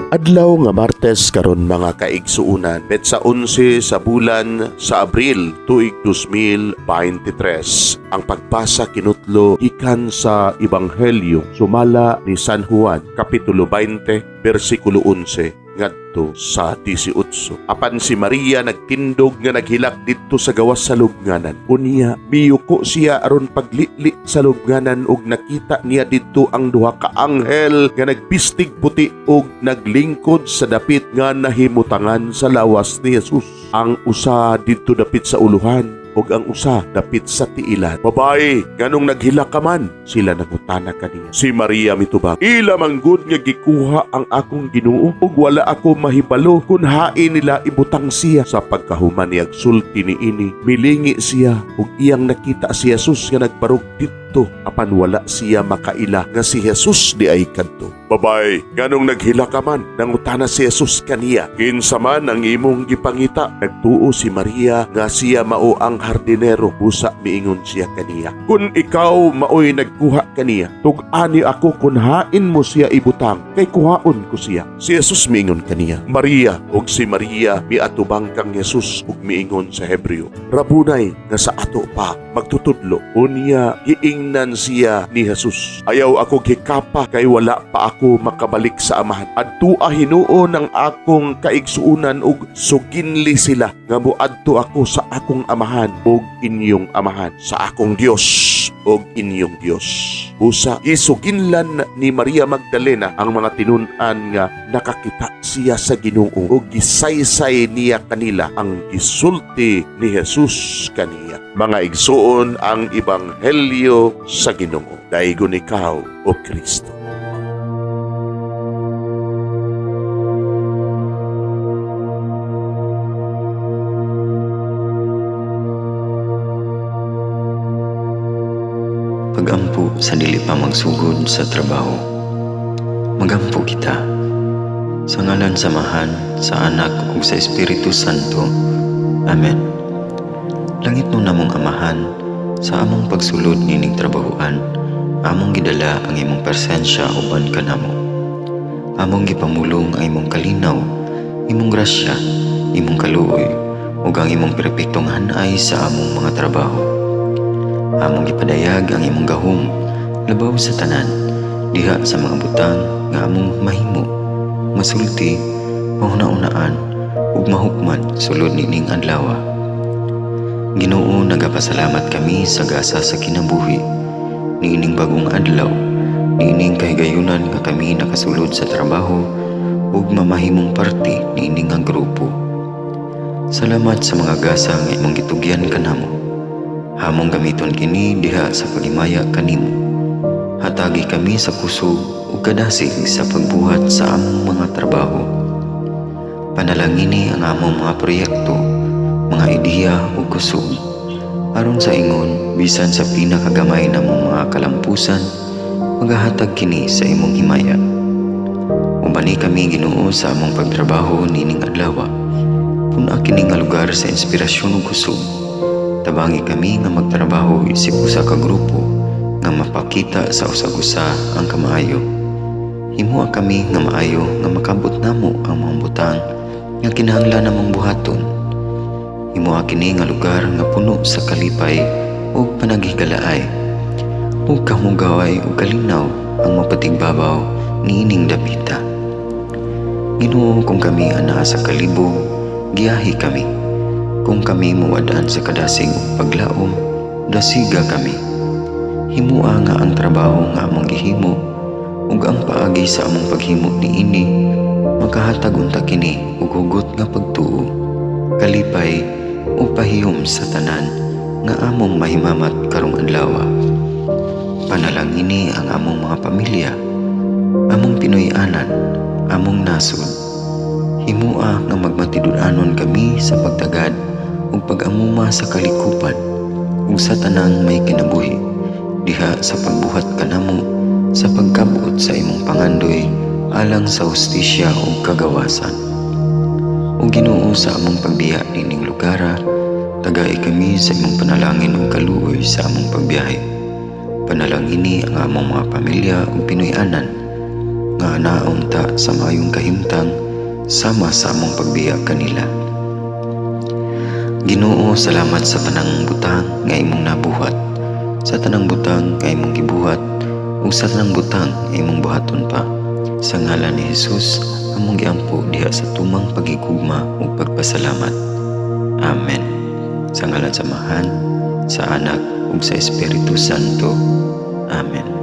Adlaw nga Martes karon, mga kaigsuunan, petsa 11 sa bulan sa Abril, tuig 2023. Ang pagbasa kinutlo gikan sa Ebanghelyo sumala ni San Juan, kapitulo 20, bersikulo 11 ngadto sa 18. Apan si Maria nagtindog nga naghilak didto sa gawas sa lubnganan. Unya miyuko siya aron paglili sa lubnganan ug nakita niya didto ang duha ka anghel nga nagbistig puti ug naglingkod sa dapit nga nahimutangan sa lawas ni Jesus. Ang usa didto dapit sa uluhan ug ang usa dapit sa tiilan. "Babae, nganong naghilak ka man?" sila nangutana kaniya. Si Maria mitubag, "Ila manggod nga gikuha ang akong Ginoo ug wala ako mahibalo kung hain nila ibutang siya." Sa pagkahuman niyag sulti niini, milingi siya ug iyang nakita si Jesus nga nagbarog didto, apan wala siya makaila nga si Jesus diay kadto. "Babae, nganong naghilak ka man?" nangutana si Jesus kaniya. "Kinsa man ang imong gipangita?" Nagtuo si Maria nga siya mao ang hardinero, busa miingon siya kaniya, "Kung ikaw maoy nagkuha kaniya, tug-ani ako kung hain mo siya ibutang, kay kuhaon ko siya." Si Jesus miingon kaniya, "Maria!" Ug si Maria miatubang kang Jesus ug miingon sa Hebreo, "Rabunay!" nga sa ato pa magtutudlo. Unya giingnan siya ni Jesus, "Ayaw ako gikapa kay wala pa ako makabalik sa Amahan. Adtua hinuon ang akong kaigsuunan ug suginli sila nga moadto ako sa akong Amahan ug inyong Amahan, sa akong Dios ug inyong Dios." Busa gisuginlan ni Maria Magdalena ang mga tinun-an nga nakakita siya sa Ginoo ug gisaysay niya kanila ang gisulti ni Jesus kaniya. Mga igsuon, ang ebanghelyo sa Ginoo. Daygon ikaw, O Kristo. Pagampo sa dili pa magsugod sa trabaho. Magampo kita. Sa ngalan sa Amahan, sa Anak ug sa Espiritu Santo. Amen. Langitnon namong Amahan, sa among pagsulod nining trabahoan, among gidala ang imong presensya uban kanamo. Among gipamulong ang imong kalinaw, imong grasya, imong kaluoy, ug ang imong perpektong hanay sa among mga trabaho. Among gipadayag ang imong gahom labaw sa tanan diha sa mga butang nga among mahimo, masulti, mahuna-unaan ug mahukman sulod nining adlaw. Ginoo, nagapasalamat kami sa gasa sa kinabuhi niining bagong adlaw, niining kahigayunan nga kami nakasulod sa trabaho ug mamahimong parte niini nga grupo. Salamat sa mga gasa nga imong gitugyan kanamo. Among gamiton kini diha sa paghimaya kanimo. Hatagi kami sa kusog ug kadasig sa pagbuhat sa among mga trabaho. Panalangini ang among mga proyekto, mga ideya ug kusog. Aron sa ingon, bisan sa pinakagamay namong mga kalampusan, magahatag kini sa imong himaya. Ubani kami, Ginoo, sa among pagtrabaho nining adlaw. Pun-a kini nga lugar sa inspirasyon ug kusog. Tabangi kami nga magtrabaho isip usa ka grupo nga mapakita sa usag-usa ang kamaayo. Himoa kami nga maayo nga makabot namo ang mga butang nga kinahanglan namong buhaton. Himoa kini nga lugar nga puno sa kalipay ug panaghigalaay. Ug kamugaway ug kalinaw ang mapatigbabaw niining dapita. Ginoo, kung kami anaa sa kalibog, giyahi kami. Kung kami muwad-an sa kadasig ug paglaom, dasiga kami. Himoa nga ang trabaho nga among gihimo ug ang paagi sa among paghimo niini makahatag unta kini og hugot nga pagtuo, kalipay ug pahiyom sa tanan nga among mahimamat karong adlaw. Panalangini ang among mga pamilya, among Pinoy-anan, among nasod. Himoa nga magmatinud-anon kami sa pagtagad ug pag-amuma sa kalikupan ug sa tanang may kinabuhi diha sa pagbuhat kanamo sa pagkabot sa imong pangandoy alang sa hustisya ug kagawasan. O Ginoo, sa among pagbiya nining lugara, tagai kami sa imong panalangin ug kaluoy sa among pagbiyahe. Panalangini ang among mga pamilya ug Pinoy-anan nga Kuhanaa unta sa maayong kahimtang sama sa among pagbiya kanila. Ginoo, salamat sa tanang butang nga imong nabuhat, sa tanang butang nga imong gibuhat, ug sa tanang butang nga imong buhaton pa. Sa ngalan ni Jesus, among giampo diha sa tumang pagigugma ug pagpasalamat. Amen. Sa ngalan sa Amahan, sa Anak ug sa Espiritu Santo. Amen.